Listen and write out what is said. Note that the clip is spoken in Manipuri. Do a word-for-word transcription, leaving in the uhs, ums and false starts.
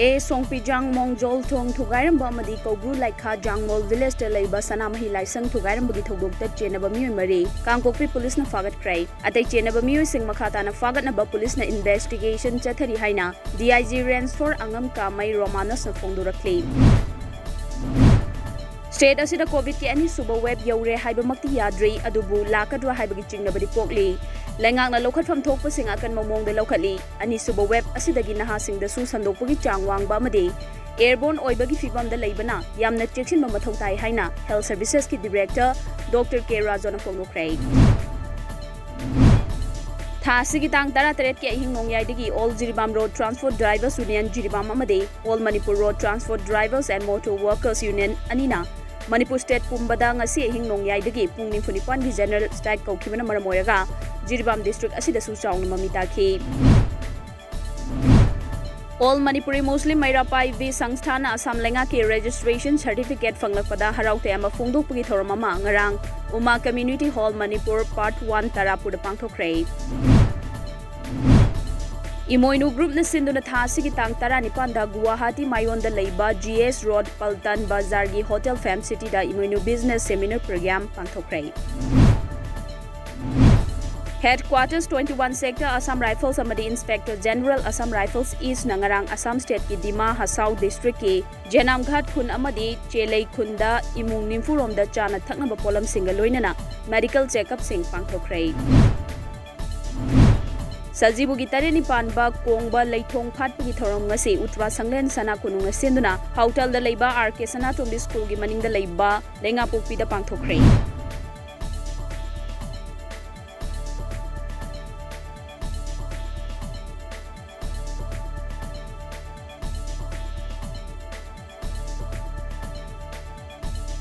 ꯑꯦ ꯁꯣꯡꯄꯤꯖꯥꯡ ꯃꯣꯡꯖꯣꯜ ꯊꯣꯡ ꯊꯨꯒꯥꯏꯔꯝꯕ ꯑꯃꯗꯤ ꯀꯧꯕ꯭ꯔꯨ ꯂꯥꯏꯈꯥ ꯖꯥꯡꯃꯣꯜ ꯚꯤꯂꯦꯖꯇ ꯂꯩꯕ ꯁꯅꯥꯃꯍꯤ ꯂꯥꯏꯁꯪ ꯊꯨꯒꯥꯏꯔꯝꯕꯒꯤ ꯊꯧꯗꯣꯛꯇ ꯆꯦꯟꯅꯕ ꯃꯤꯑꯣꯏ ꯃꯔꯤ ꯀꯥꯡꯄꯣꯛꯄꯤ ꯄꯨꯂꯤꯁꯅ ꯐꯥꯒꯠꯈ꯭ꯔꯦ꯫ ꯑꯇꯩ ꯆꯦꯟꯅꯕ ꯃꯤꯑꯣꯏꯁꯤꯡ ꯃꯈꯥ ꯇꯥꯅ ꯐꯥꯒꯠꯅꯕ ꯄꯨꯂꯤꯁꯅ ꯏꯟꯚꯦꯁꯇꯤꯒꯦꯁꯟ ꯆꯠꯊꯔꯤ ꯍꯥꯏꯅ D I G range four ꯑꯉꯝ ꯀꯥꯃꯩ ꯔꯣꯃꯥꯅꯁꯅ ꯐꯣꯡꯗꯣꯔꯛꯂꯤ꯫ ꯁ꯭ꯇꯦꯠ ꯑꯁꯤꯗ ꯀꯣꯚꯤꯗꯀꯤ ꯑꯅꯤꯁꯨꯕ ꯋꯦꯕ ꯌꯧꯔꯦ ꯍꯥꯏꯕꯃꯛꯇꯤ ꯌꯥꯗ꯭ꯔꯤ, ꯑꯗꯨꯕꯨ ꯂꯥꯛꯀꯗ꯭ꯔꯥ ꯍꯥꯏꯕꯒꯤ ꯆꯤꯡꯅꯕꯗꯤ ꯄꯣꯛꯂꯤ꯫ ꯂꯩꯉꯥꯛꯅ ꯂꯧꯈꯠꯐꯝ ꯊꯣꯛꯄꯁꯤꯡ ꯑꯀꯟꯕ ꯃꯑꯣꯡꯗ ꯂꯧꯈꯠꯂꯤ꯫ ꯑꯅꯤꯁꯨꯕ ꯋꯦꯕ ꯑꯁꯤꯗꯒꯤ ꯅꯍꯥꯁꯤꯡꯗꯁꯨ ꯁꯟꯗꯣꯛꯄꯒꯤ ꯆꯥꯡ ꯋꯥꯡꯕ ꯑꯃꯗꯤ ꯑꯦꯌꯔꯕꯣꯔꯟ ꯑꯣꯏꯕꯒꯤ ꯐꯤꯚꯝꯗ ꯂꯩꯕꯅ ꯌꯥꯝꯅ ꯆꯦꯛꯁꯤꯟꯕ ꯃꯊꯧ ꯇꯥꯏ ꯍꯥꯏꯅ ꯍꯦꯜꯊ ꯁꯔꯚꯤꯁꯦꯁꯀꯤ ꯗꯤꯔꯦꯛꯇꯔ ꯗꯣꯛꯇꯔ ꯀꯦ ꯔꯥꯖꯨꯅ ꯐꯣꯡꯗꯣꯛꯈ꯭ꯔꯦ꯫ ꯊꯥ ꯑꯁꯤꯒꯤ ꯇꯥꯡ ꯇꯔꯥꯇꯔꯦꯠꯀꯤ ꯑꯍꯤꯡ ꯅꯣꯡꯌꯥꯏꯗꯒꯤ All Jiribam Road Transport Drivers Union Jiribam ꯑꯃꯗꯤ All Manipur Road Transport Drivers and Motor Workers Union ꯑꯅꯤꯅ ꯃꯅꯤꯄꯨꯔ ꯁ꯭ꯇꯦꯠ ꯄꯨꯝꯕꯗ ꯉꯁꯤ ꯑꯍꯤꯡ ꯅꯣꯡꯌꯥꯏꯗꯒꯤ ꯄꯨꯡ ꯅꯤꯐꯨ ꯅꯤꯄꯥꯟꯒꯤ ꯖꯦꯅꯔꯦꯜ ꯁ꯭ꯇ꯭ꯔꯥꯏꯛ ꯀꯧꯈꯤꯕꯅ ꯃꯔꯝ ꯑꯣꯏꯔꯒ ꯖꯤꯔꯤꯕꯥꯝ ꯗꯤꯁꯇ꯭ꯔꯤꯛ ꯑꯁꯤꯗꯁꯨ ꯆꯥꯎꯅ ꯃꯃꯤ ꯇꯥꯈꯤ꯫ All Manipuri Muslim ꯃꯩꯔꯥ ꯄꯥꯏꯕꯤ ꯁꯪꯁꯊꯥꯟꯅ ꯑꯁꯥꯝ ꯂꯩꯉꯥꯛꯀꯤ ꯔꯦꯖꯤꯁꯇ꯭ꯔꯦꯁꯟ ꯁꯥꯔꯇꯤꯐꯤꯀꯦꯠ ꯐꯪꯂꯛꯄꯗ ꯍꯔꯥꯎ ꯇꯌꯥꯝꯕ ꯐꯣꯡꯗꯣꯛꯄꯒꯤ ꯊꯧꯔꯝ ꯑꯃ ꯉꯔꯥꯡ ꯎꯃꯥ community hall Manipur part one ꯇꯔꯥꯄꯨꯔꯗ ꯄꯥꯡꯊꯣꯛꯈ꯭ꯔꯦ꯫ ꯏꯃꯣꯏꯅꯨ ꯒ꯭ꯔꯨꯞꯅ ꯁꯤꯟꯗꯨꯅ ꯊꯥ ꯑꯁꯤꯒꯤ ꯇꯥꯡ ꯇꯔꯥꯅꯤꯄꯥꯟꯗ ꯒꯨꯋꯥꯍꯥꯇꯤ ꯃꯥꯌꯣꯟꯗ ꯂꯩꯕ ꯖꯤ ꯑꯦꯁ ꯔꯣꯗ ꯄꯜꯇꯟ ꯕꯖꯥꯔꯒꯤ ꯍꯣꯇꯦꯜ ꯐꯦꯝ ꯁꯤꯇꯤꯗ ꯏꯃꯣꯏꯅꯨ ꯕꯤꯖꯤꯅꯦꯁ ꯁꯦꯃꯤꯅꯥꯔ ꯄ꯭ꯔꯣꯒ꯭ꯔꯥꯝ ꯄꯥꯡꯊꯣꯛꯈ꯭ꯔꯦ꯫ Headquarters twenty one sector Assam rifles ꯑꯃꯗꯤ ꯏꯟꯁꯄꯦꯛꯇꯔ ꯖꯦꯅꯔꯦꯜ ꯑꯁꯥꯝ ꯔꯥꯏꯐꯜꯁ ꯏꯁꯅ ꯉꯔꯥꯡ ꯑꯁꯥꯝ ꯁ꯭ꯇꯦꯠꯀꯤ ꯗꯤꯃꯥ ꯍꯁꯥꯎ ꯗꯤꯁꯇ꯭ꯔꯤꯛꯀꯤ ꯖꯦꯅꯥꯝꯘꯥꯠ ꯈꯨꯟ ꯑꯃꯗꯤ ꯆꯦꯂꯩ ꯈꯨꯟꯗ ꯏꯃꯨꯡ ꯅꯤꯐꯨꯔꯣꯝꯗ ꯆꯥꯅ ꯊꯛꯅꯕ ꯄꯣꯠꯂꯝꯁꯤꯡꯒ ꯂꯣꯏꯅꯅ ꯃꯦꯗꯤꯀꯦꯜ ꯆꯦꯛꯑꯞꯁꯤꯡ ꯄꯥꯡꯊꯣꯛꯈ꯭ꯔꯦ꯫ ꯁꯖꯤꯕꯨꯒꯤ ꯇꯔꯦꯠꯅꯤ ꯄꯥꯟꯕ ꯀꯣꯡꯕ ꯂꯩꯊꯣꯡ ꯐꯥꯠꯄꯒꯤ ꯊꯧꯔꯝ ꯉꯁꯤ ꯎꯇ꯭ꯔꯥ ꯁꯪꯂꯦꯟ ꯁꯅꯥ ꯀꯣꯅꯨꯡꯅ ꯁꯤꯟꯗꯨꯅ ꯍꯥꯎꯇꯜꯗ ꯂꯩꯕ ꯑꯥꯔ ꯀꯦ ꯁꯅꯥꯇꯣꯝꯕꯤ ꯁ꯭ꯀꯨꯜꯒꯤ ꯃꯅꯤꯡꯗ ꯂꯩꯕ ꯂꯩꯉꯥꯄꯣꯛꯄꯤꯗ ꯄꯥꯡꯊꯣꯛꯈ꯭ꯔꯦ꯫